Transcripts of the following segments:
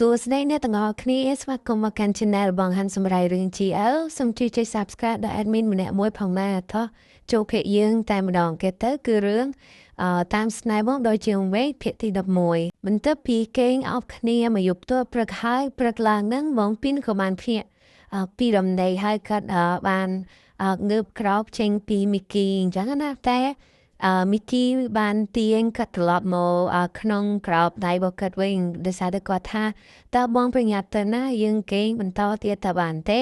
សួស្តីអ្នកទាំងអស់គ្នាស្វាគមន៍មកកាន់ Channel បងហាន់សម្រាយរឿង GL សូមជួយចុច Subscribe ដល់ admin ម្នាក់មួយផងណាថោះចូលភាគយើងតែម្ដងគេទៅគឺរឿងតាមស្នេហ៍បងដោយជាងវែងភាគទី11បន្ទាប់ពីគេងអបគ្នាមកយប់ទល់ព្រឹកហើយព្រឹកឡើងនឹងបងពីនក៏បានភ្ញាក់ពីរំដីហើយគាត់បានងើបក្រោកចេញពីមីគីអញ្ចឹងណាតែមីគីបានទាញគាត់ត្រឡប់មកក្នុងក្របដៃរបស់គាត់វិញដោយសារតែគាត់ថាតើបងប្រញាប់ទៅណាយើងគេងបន្តទៀតតើបានទេ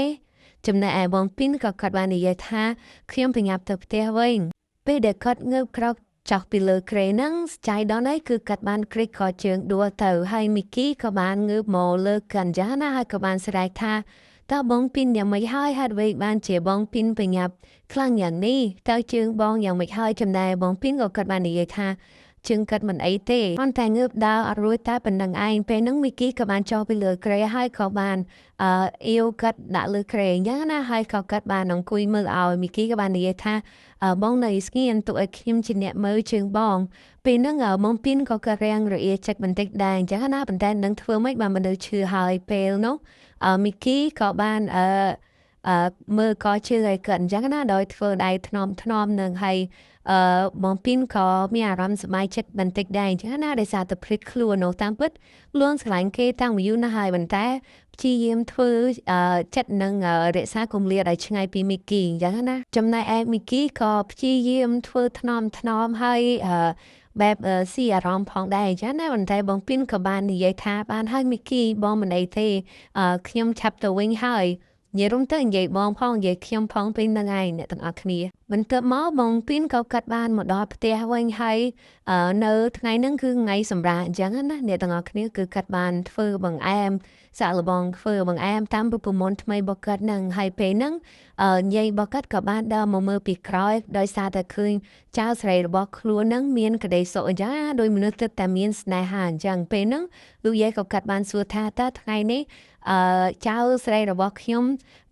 ចំណែកឯបងពីនក៏គាត់បាននិយាយថាខ្ញុំប្រញាប់ទៅផ្ទះវិញពេលដែលគាត់ងើបក្រោកចោះពីលើគ្រែហ្នឹងចៃដល់នេះគឺគាត់បានគ្រិចកជើងដួលទៅហើយមីគីក៏បានងើបមកលើកញ្ចាណាហើយក៏បានស្រែកថាតើបងពីនយ៉ាងម៉េចហើយហេតុអ្វីបានជាបងពីនប្រញាប់ខ្លាំងយ៉ាងនេះតើជើងបងយ៉ាងម៉េចហើយចំណែកបងពីនក៏គាត់បាននិយាយថាជើងគាត់មិនអីទេប៉ុន្តែងើបដើរអត់រួចតែប៉ុណ្្នឹងឯងពេលហ្នឹងមីគីក៏បានចុះពីលើគ្រែហើយក៏បានអៀវគាត់ដាក់លើគ្រែអញ្ចឹងណាហើយក៏គាត់បានអង្គុយមើលឲ្យមីគីក៏បាននិយាយថាបងនៅស្ងៀមទុកឲ្យខ្ញុំជាអ្នកមើលជើងបងពេលហ្នឹងបងពីនក៏គាត់រាំងរអៀចិត្តបន្តិចដែរអញ្ចឹងណាប៉ុន្តែនឹងធ្វើម៉េចបានមនុស្សឈឺហើយពេលនោះមីគីក៏បានអឺអឺមើលកជើងឲ្យគាត់អញ្ចឹងណាដោយធ្វើដៃថ្នមថ្នមនឹងហើយអឺបងពីនក៏មានអារម្មណ៍សប្បាយចិត្តបន្តិចដែរអញ្ចឹងណាដោយសារតែភ្លេចខ្លួននោះតាមពិតខ្លួនស្រឡាញ់គេតាំងពីយូរណាស់ហើយប៉ុន្តែព្យាយាមធ្វើចិត្តនឹងរក្សាគម្លាតឲ្យឆ្ងាយពីមីគីអញ្ចឹងណាចំណែកឯមីគីក៏ព្យាយាមធ្វើថ្នមថ្នមហើយបែបស៊ីអារម្មណ៍ផងដែរអញ្ចឹងណាប៉ុន្តែបងពីនក៏បាននិយាយថាបានហើយមីគីបងមិនអីទេខ្ញុំឆាប់ទៅវិញហើយនិយាយរួមទៅនិយាយបងផងនិយាយខ្ញុំផងពេលហ្នឹងឯងអ្នកទាំងអស់គ្នាបន្ទាប់មកបងពីនក៏កាត់បានមកដល់ផ្ទះវិញហើយនៅថ្ងៃហ្នឹងគឺថ្ងៃសម្រាកអញ្ចឹងណាអ្នកទាំងអស់គ្នាគឺកាត់បានធ្វើបង្អែមសាកល្បងធ្វើបង្អែមតាមរូបមន្តថ្មីរបស់គាត់ហ្នឹងហើយពេលហ្នឹងនិយាយរបស់គាត់ក៏បានដើរមកមើលពីក្រោយដោយសារតែឃើញចៅស្រីរបស់ខ្លួនហ្នឹងមានក្តីសុខអញ្ចឹងដោយមនុស្សទិតតែមានស្នេហាអញ្ចឹងពេលហ្នឹងលោកយាយក៏កាត់បានសួរថាតើថ្ងៃនេះចៅស្រីរបស់ខ្ញុំ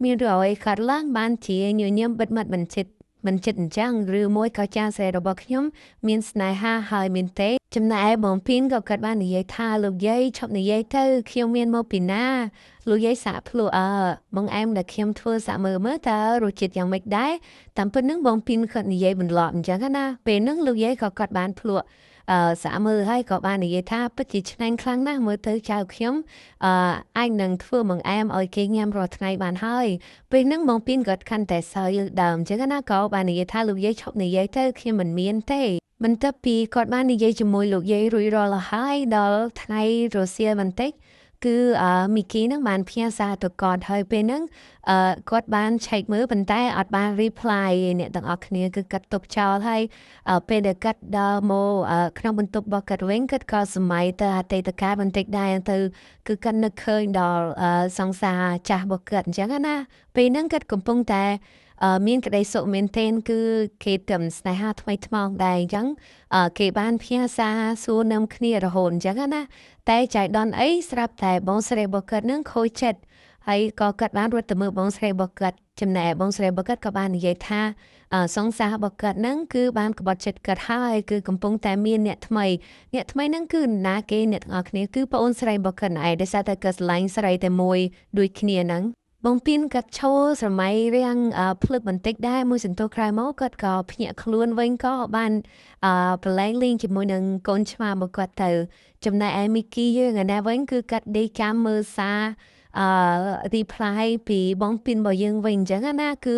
មានរឿងអ្វីកើតឡើងបានជាញញឹមបិទមាត់មិនជិតមិនចិត្តអញ្ចឹងឬមួយក៏ចាស្រីរបស់ខ្ញុំមានស្នេហាហើយមានទេចំណែកឯបងពីនក៏គាត់បាននិយាយថាលោកយាយឈប់និយាយទៅខ្ញុំមានមកពីណាលោកយាយសាកភ្លក់បងអែមដែលខ្ញុំធ្វើសាកមើលមើលតើរសជាតិយ៉ាងម៉េចដែរតាមពិតនឹងបងពីនគាត់និយាយបន្លប់អញ្ចឹងណាពេលហ្នឹងលោកយាយក៏គាត់បានភ្លក់សាកមើលហើយក៏បាននិយាយថាពិតជាឆ្ងាញ់ខ្លាំងណាស់មើលទៅចៅខ្ញុំអាចនឹងធ្វើបង្អែមឲ្យគេញ៉ាំរាល់ថ្ងៃបានហើយពេលហ្នឹងបងពីនគាត់កាន់តែសើយដើមអញ្ចឹងណាក៏បាននិយាយថាលោកយាយឈប់និយាយទៅខ្ញុំមិនមានទេបន្ទាប់ពីគាត់បាននិយាយជាមួយលោកយាយរួចរាល់ហើយដល់ថ្ងៃរសៀលបន្តិចគឺមីគីនឹងបានផ្ញើសារទៅគាត់ហើយពេលហ្នឹងគាត់បានឆែកមើលប៉ុន្តែអត់បាន reply អ្នកទាំងអស់គ្នាគឺគាត់ទុកចោលហើយពេលដែលគាត់ដល់មកក្នុងបន្ទប់របស់គាត់វិញគាត់ក៏សម័យទៅអតីតកាលបន្តិចដែរទៅគឺគាត់នឹកឃើញដល់សង្សារចាស់របស់គាត់អញ្ចឹងណាពេលហ្នឹងគាត់កំពុងតែមានក្តីសុខមែនទែនគឺគេទំស្នេហាថ្មីថ្មោងដែរអញ្ចឹងគេបានផ្ញើសារសួរនាំគ្នារហូតអញ្ចឹងណាតែចៃដន្យអីស្រាប់តែបងស្រីរបស់គាត់នឹងខូចចិត្តហើយក៏គាត់បានរត់ទៅមើលបងស្រីរបស់គាត់ចំណែកបងស្រីរបស់គាត់ក៏បាននិយាយថាសង្សាររបស់គាត់នឹងគឺបានក្បត់ចិត្តគាត់ហើយគឺកំពុងតែមានអ្នកថ្មីអ្នកថ្មីនឹងគឺណាគេអ្នកទាំងអស់គ្នាគឺប្អូនស្រីរបស់គាត់ឯងដោយសារតែគាត់ស្រឡាញ់ស្រីតែមួយដូចគ្នាហ្នឹងបងពីនគាត់ឈរស្រមៃរាំងភ្លឹកបន្តិចដែរមួយសន្ទុះក្រោយមកគាត់ក៏ភ្ញាក់ខ្លួនវិញក៏បានប្រឡែងលេងជាមួយនឹងកូនឆ្មារបស់គាត់ទៅចំណែកឯមីគីយើងឯណាវិញគឺគាត់ដេកចាំមើលសារreply ពីបងពីនរបស់យើងវិញអញ្ចឹងណាគឺ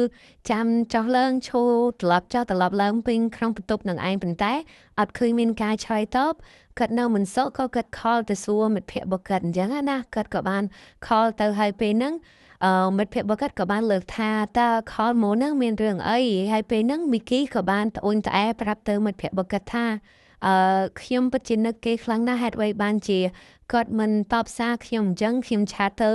ចាំចោះឡើងឈរត្រឡប់ចោះត្រឡប់ឡើងវិញក្នុងបន្ទប់នឹងឯងប៉ុន្តែអត់ឃើញមានការឆ្លើយតបគាត់នៅមិនសុខក៏គាត់ call ទៅសួរមិត្តភ័ក្តិរបស់គាត់អញ្ចឹងណាគាត់ក៏បាន call ទៅហើយពេលហ្នឹងមិត្តភ័ក្តិរបស់គាត់ក៏បានលើកថាតើ call មកហ្នឹងមានរឿងអីហើយពេលហ្នឹងមីគីក៏បានត្អូញត្អែប្រាប់ទៅមិត្តភ័ក្តិរបស់គាត់ថាខ្ញុំពិតជានឹកគេខ្លាំងណាស់ហេតុអ្វីបានជាគាត់មិនតបសារខ្ញុំអញ្ចឹងខ្ញុំឆាតទៅ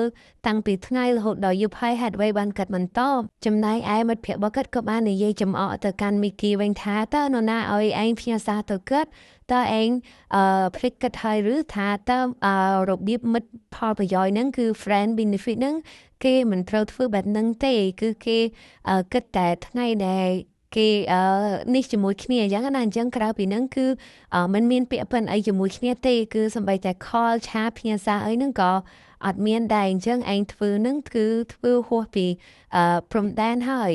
តាំងពីថ្ងៃរហូតដល់យប់ហើយហេតុអ្វីបានគាត់មិនតបចំណែកឯមិត្តភ័ក្តិរបស់គាត់ក៏បាននិយាយចំអកទៅកាន់មីគីវិញថាតើនរណាឲ្យឯងផ្ញើសារទៅគាត់តើឯងភ្លេចគិតហើយឬថាតើរបៀបមិត្តផលប្រយោជន៍ហ្នឹងគឺ friend benefit ហ្នឹងគេមិនត្រូវធ្វើបែបហ្នឹងទេគឺគេគិតតែថ្ងៃដែល គេនេះជាមួយគ្នាអញ្ចឹងណាអញ្ចឹងក្រៅពីហ្នឹងគឺมันមានពាក្យពេនអីជាមួយគ្នាទេគឺសំបីតែ call ឆាផ្ញើសារអីហ្នឹងក៏អត់មានដែរអញ្ចឹងឯងធ្វើហ្នឹងគឺធ្វើហួសពីព្រំដែនហើយ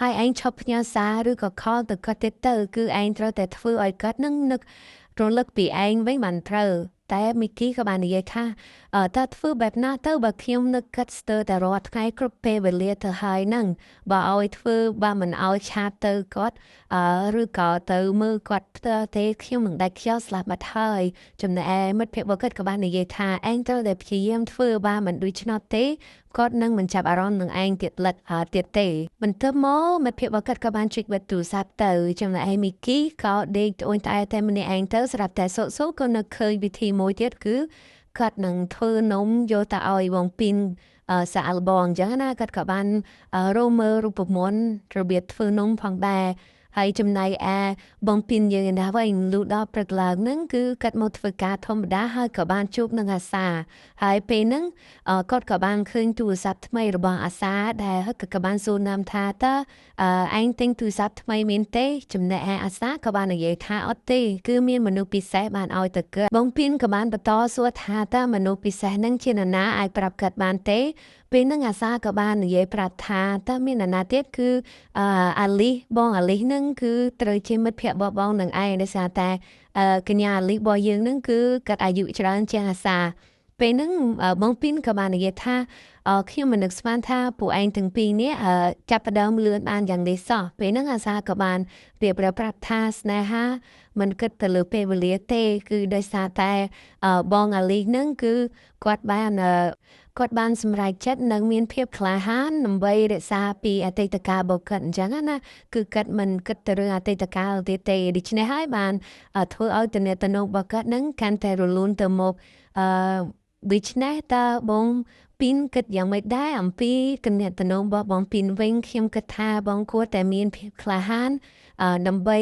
ហើយឯងឈប់ផ្ញើសារឬក៏ call ទៅគាត់ទៀតទៅគឺឯងត្រូវតែធ្វើឲ្យគាត់នឹងនឹករលឹកពីឯងវិញបានត្រូវតែមីគីក៏បាននិយាយថាតើធ្វើបែបណាទៅបើខ្ញុំនឹកគិតស្ទើរតែរាល់ថ្ងៃគ្រប់ពេលវេលាទៅហើយហ្នឹងបើឲ្យធ្វើបើមិនឲ្យឆាតទៅគាត់ឬក៏ទៅមើលគាត់ផ្ទាល់ទេខ្ញុំនឹងដាច់ខ្យល់ស្លាប់បាត់ហើយចំណែកឯមិត្តភក្តិរបស់គាត់ក៏បាននិយាយថាឯងត្រូវតែព្យាយាមធ្វើបើមិនដូច្នោះទេគាត់នឹងមិនចាប់អារម្មណ៍នឹងឯងទៀតលិតទៀតទេបន្ទាប់មកមិត្តភក្តិរបស់គាត់ក៏បានចុចបិទទូរស័ព្ទទៅចំណែកឯមីគីក៏ដេកត្អូញត្អែតែម្នាក់ឯងទៅស្រាប់តែសុកសុកក៏នឹកឃើញវិធីមួយទៀតគឺគាត់នឹងធ្វើនំយកទៅឲ្យបងពីនសាអល់បងអញ្ចឹងណាគាត់ក៏បានរកមើលរូបមន្តរបៀបធ្វើនំផងដែរហើយចំណែកឯបងពីនយើងណាវិញលុះដល់ព្រឹកឡើងហ្នឹងគឺគាត់មកធ្វើការធម្មតាហើយក៏បានជួបនឹងអាសាហើយពេលហ្នឹងគាត់ក៏បានឃើញទូរស័ព្ទថ្មីរបស់អាសាដែលហើយក៏បានសួរនាំថាតើឯងទិញទូរស័ព្ទថ្មីមែនទេចំណែកឯអាសាក៏បាននិយាយថាអត់ទេគឺមានមនុស្សពិសេសបានឲ្យទៅគាត់បងពីនក៏បានបន្តសួរថាតើមនុស្សពិសេសហ្នឹងជានរណាអាចប្រាប់គាត់បានទេពេលហ្នឹងអាសាក៏បាននិយាយប្រាប់ថាតើមាននរណាទៀតគឺអាលីសបងអាលីសហ្នឹងគឺត្រូវជាមិត្តភក្តិរបស់បងនឹងឯងដោយសារតែកញ្ញាអាលីសរបស់យើងហ្នឹងគឺគាត់អាយុច្រើនជាងអាសាពេលហ្នឹងបងពីនក៏បាននិយាយថាខ្ញុំមិននឹកស្មានថាពួកឯងទាំងពីរនេះចាប់ផ្ដើមលឿនបានយ៉ាងនេះសោះពេលហ្នឹងអាសាក៏បានប្រៀបប្រាប់ថាស្នេហាមិនគិតទៅលើពេលវេលាទេគឺដោយសារតែបងអាលីសហ្នឹងគឺគាត់បានសម្រេចចិត្តនិងមានភាពក្លាហានដើម្បីរក្សាពីអតីតកាលរបស់គាត់អញ្ចឹងណាគឺគាត់មិនគិតទៅរឿងអតីតកាលទៀតទេដូច្នេះហើយបានធ្វើឲ្យទំនាក់ទំនងរបស់គាត់នឹងកាន់តែរលូនទៅមុខដូច្នេះតើបងពីនគិតយ៉ាងម៉េចដែរអំពីទំនាក់ទំនងរបស់បងពីនវិញខ្ញុំគិតថាបងគួរតែមានភាពក្លាហានដើម្បី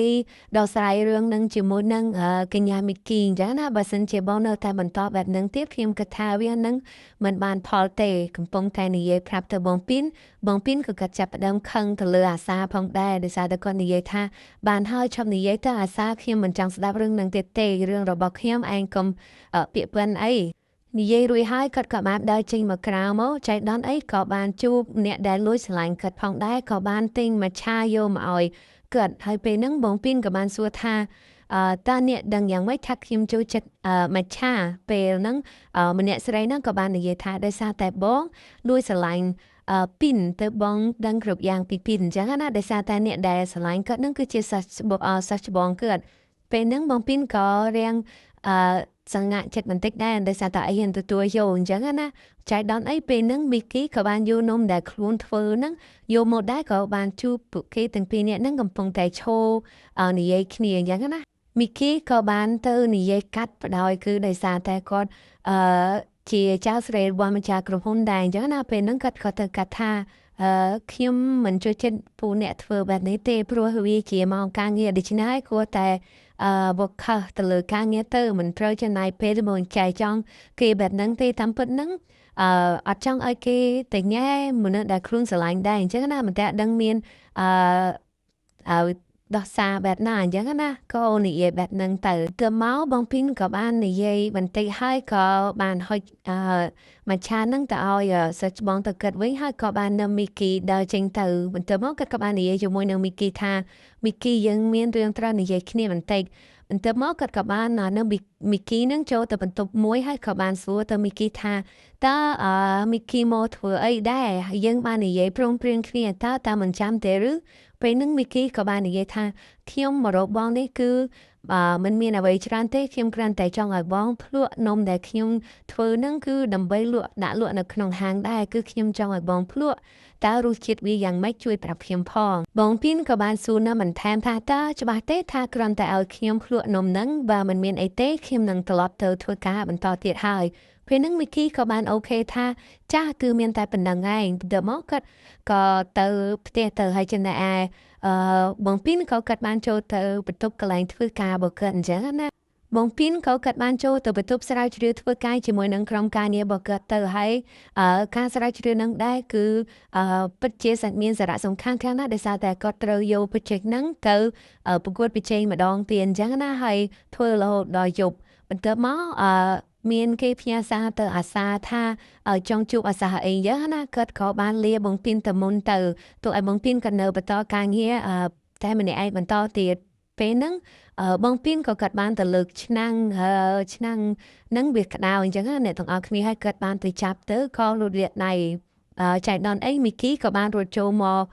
ដោះស្រាយរឿងនឹងជាមួយនឹងកញ្ញាមីគីអញ្ចឹងណាបើសិនជាបងនៅតែបន្តបែបនឹងទៀតខ្ញុំគិតថាវានឹងមិនបានផលទេកំពុងតែនិយាយប្រាប់ទៅបងពីនបងពីនក៏គាត់ចាប់ផ្ដើមខឹងទៅលើអាសាផងដែរដោយសារតែគាត់និយាយថាបានហើយឈប់និយាយទៅអាសាខ្ញុំមិនចង់ស្ដាប់រឿងនឹងទៀតទេរឿងរបស់ខ្ញុំឯងកុំពាក្យពេនអីនិយាយរួចហើយគាត់ក៏បានដើរចេញមកក្រៅមកចៃដន្យអីក៏បានជួបអ្នកដែលលួចស្រឡាញ់គាត់ផងដែរក៏បានទិញមួយឆាយកមកឲ្យគាត់ហើយពេលហ្នឹងបងពីនក៏បានសួរថាតើអ្នកដឹងយ៉ាងម៉េចថាខ្ញុំចូលចិត្តមួយឆាពេលហ្នឹងម្នាក់ស្រីហ្នឹងក៏បាននិយាយថាដោយសារតែបងលួចស្រឡាញ់ពីនទៅបងដឹងគ្រប់យ៉ាងពីពីនអញ្ចឹងណាដោយសារតែអ្នកដែលស្រឡាញ់គាត់ហ្នឹងគឺជាសិស្សច្បងគាត់ពេលហ្នឹងបងពីនក៏រាងសង្ហាចិត្តបន្តិចដែរដោយសារតែអីហ៊ានទទួលយកអញ្ចឹងណាចៃដន្យអីពេលហ្នឹងមីគីក៏បានយកនំដែលខ្លួនធ្វើហ្នឹងយកមកដែរក៏បានជួបពួកគេទាំងពីរនាក់ហ្នឹងកំពុងតែឈរនិយាយគ្នាអញ្ចឹងណាមីគីក៏បានទៅនិយាយកាត់បដោយគឺដោយសារតែគាត់ជាចៅស្រីរបស់ម្ចាស់ក្រុមហ៊ុនដែរអញ្ចឹងណាពេលហ្នឹងគាត់ក៏ទៅកាត់ថាខ្ញុំមិនចូលចិត្តពួកអ្នកធ្វើបែបនេះទេព្រោះវាជាម៉ោងការងារដូច្នេះហើយគួរតែវកខទៅលើការងារទៅមិនត្រូវចំណាយពេលមកចែកចង់គេបែបហ្នឹងទេតាមពិតហ្នឹងអត់ចង់ឲ្យគេតែញ៉ែមនុស្សដែលខ្លួនស្រឡាញ់ដែរអញ្ចឹងណាមិនតែដឹងមានអឺដោះសារបែបណាអញ្ចឹងណាក៏និយាយបែបហ្នឹងទៅទៅមកបងពីនក៏បាននិយាយបន្តិចហើយក៏បានហុចមួយឆាហ្នឹងទៅឲ្យសិស្សច្បងទៅគិតវិញហើយក៏បាននៅមីគីដើរចេញទៅបន្ទាប់មកគាត់ក៏បាននិយាយជាមួយនឹងមីគីថាមីគីយើងមានរឿងត្រូវនិយាយគ្នាបន្តិចបន្ទាប់មកគាត់ក៏បាននៅមីគីនឹងចូលទៅបន្ទប់មួយហើយក៏បានសួរទៅមីគីថាតើមីគីមកធ្វើអីដែរយើងបាននិយាយព្រមព្រៀងគ្នាតើមិនចាំទេឬពេលហ្នឹងមីគីក៏បាននិយាយថាខ្ញុំមករកបងនេះគឺមិនមានអ្វីច្រើនទេខ្ញុំគ្រាន់តែចង់ឲ្យបងភ្លក់នំដែលខ្ញុំធ្វើហ្នឹងគឺដើម្បីលក់ដាក់លក់នៅក្នុងហាងដែរគឺខ្ញុំចង់ឲ្យបងភ្លក់តើរសជាតិវាយ៉ាងម៉េចជួយប្រាប់ខ្ញុំផងបងពីនក៏បានសួរនៅបន្ថែមថាតើច្បាស់ទេថាគ្រាន់តែឲ្យខ្ញុំភ្លក់នំហ្នឹងបើមិនមានអីទេខ្ញុំនឹងត្រឡប់ទៅធ្វើការបន្តទៀតហើយពេលហ្នឹងមីគីក៏បានអូខេថាចាស់គឺមានតែប៉ុណ្្នឹងឯងទៅមកគាត់ក៏ទៅផ្ទះទៅហើយចំណែកឯបងពីនក៏គាត់បានចូលទៅបន្ទប់កន្លែងធ្វើការរបស់គាត់អញ្ចឹងណា បងពីនក៏គាត់បានចូលទៅបន្ទប់ស្រាវជ្រាវធ្វើការជាមួយនឹងក្រុមការងាររបស់គាត់ទៅហើយការស្រាវជ្រាវនឹងដែរគឺពិតជាមានសារៈសំខាន់ខ្លាំងណាស់ដោយសារតែគាត់ត្រូវយក project ហ្នឹងទៅប្រកួតប្រជែងម្ដងទៀតអញ្ចឹងណាហើយធ្វើរហូតដល់យប់បន្ទាប់មកមានគេផ្ញើសារទៅអាសាថាចង់ជួបអាសាអីចឹងណាគាត់ក៏បានលាបងពីនទៅមុនទៅទោះឲ្យបងពីនក៏នៅបន្តការងារតែម្នាក់ឯងបន្តទៀតពេលហ្នឹងបងពីនក៏គាត់បានទៅលើកឆ្នាំងឆ្នាំងហ្នឹងវាក្តៅអញ្ចឹងណាអ្នកទាំងអស់គ្នាហើយគាត់បានទៅចាប់ទៅក៏លូតលាកដៃចៃដន្យអីមីគីក៏បានរត់ចូលមក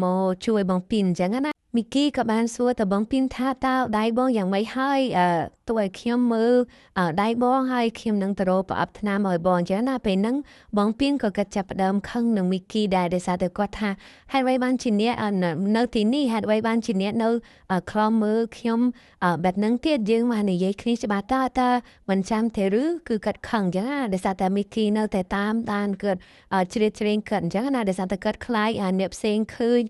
មកជួយបងពីនអញ្ចឹងណាមីគីក៏បានសួរទៅបងពីនថាតើដៃបងយ៉ាងម៉េចហើយទោះឲ្យខ្ញុំមើលដៃបងហើយខ្ញុំនឹងទៅរកប្រអប់ថ្នាំឲ្យបងអញ្ចឹងណាពេលហ្នឹងបងពីនក៏គាត់ចាប់ផ្ដើមខឹងនឹងមីគីដែរដោយសារតែគាត់ថាហេតុអ្វីបានជាអ្នកនៅទីនេះហេតុអ្វីបានជាអ្នកនៅខ្លំមើលខ្ញុំបែបហ្នឹងទៀតយើងមកនិយាយគ្នាច្បាស់តើមិនចាំទេឬគឺគាត់ខឹងអញ្ចឹងណាដោយសារតែមីគីនៅតែតាមដានគាត់ជ្រៀតជ្រែងគាត់អញ្ចឹងណាដោយសារតែគាត់ខ្លាចអ្នកផ្សេងឃើញ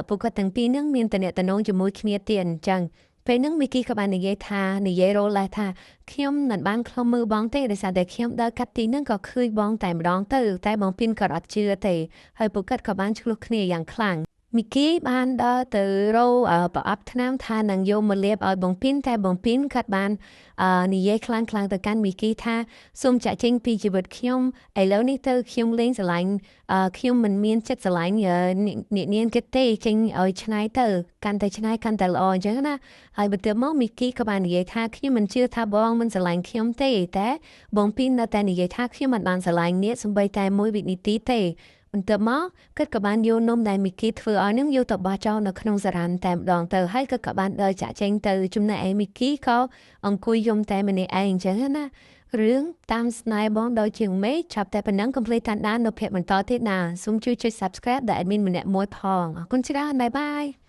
ពួកគាត់ទាំងពីរហ្នឹងមានតំណែងជាមួយគ្នាទៀតអញ្ចឹងពេលហ្នឹងមីគីក៏បាននិយាយថានិយាយរលេះថាខ្ញុំមិនបានខ្លំមើលបងទេដោយសារតែខ្ញុំដើរកាត់ទីហ្នឹងក៏ឃើញបងតែម្ដងទៅតែបងពីនក៏អត់ជឿទេហើយពួកគាត់ក៏បានឆ្លោះគ្នាយ៉ាងខ្លាំងមីគីបានដើរទៅរកប្រអប់ថ្នាំថានឹងយកមកលាបឲ្យបងពីនតែបងពីនគាត់បាននិយាយខ្លាំងៗទៅកាន់មីគីថាសូមចាក់ចេញពីជីវិតខ្ញុំឥឡូវនេះទៅខ្ញុំលែងស្រឡាញ់ខ្ញុំមិនមានចិត្តស្រឡាញ់អ្នកនាងគេទេចេញឲ្យឆ្នៃទៅកាន់តែឆ្នៃកាន់តែល្អអញ្ចឹងណាហើយបន្ទាប់មកមីគីក៏បាននិយាយថាខ្ញុំមិនជឿថាបងមិនស្រឡាញ់ខ្ញុំទេតែបងពីននៅតែនិយាយថាខ្ញុំមិនបានស្រឡាញ់អ្នកសូម្បីតែមួយវិនាទីទេបន្ទាប់មកគាត់ក៏បានយកនំដែលមីគីធ្វើឲ្យនឹងយកទៅបោះចោលនៅក្នុងសារ៉ានតែម្ដងទៅហើយគាត់ក៏បានដើរចាក់ចែងទៅចំណែកឯមីគីក៏អង្គុយយំតែម្នាក់ឯងអញ្ចឹងណារឿងតាមស្នេហ៍បងដោយជាងមេឆាប់តែប៉ុណ្ណឹងកុំភ្លេចតាមដាននៅភាគបន្តទៀតណាសូមជួយចុច Subscribe ដល់ admin ម្នាក់មួយផងអរគុណច្រើនបាយបាយ។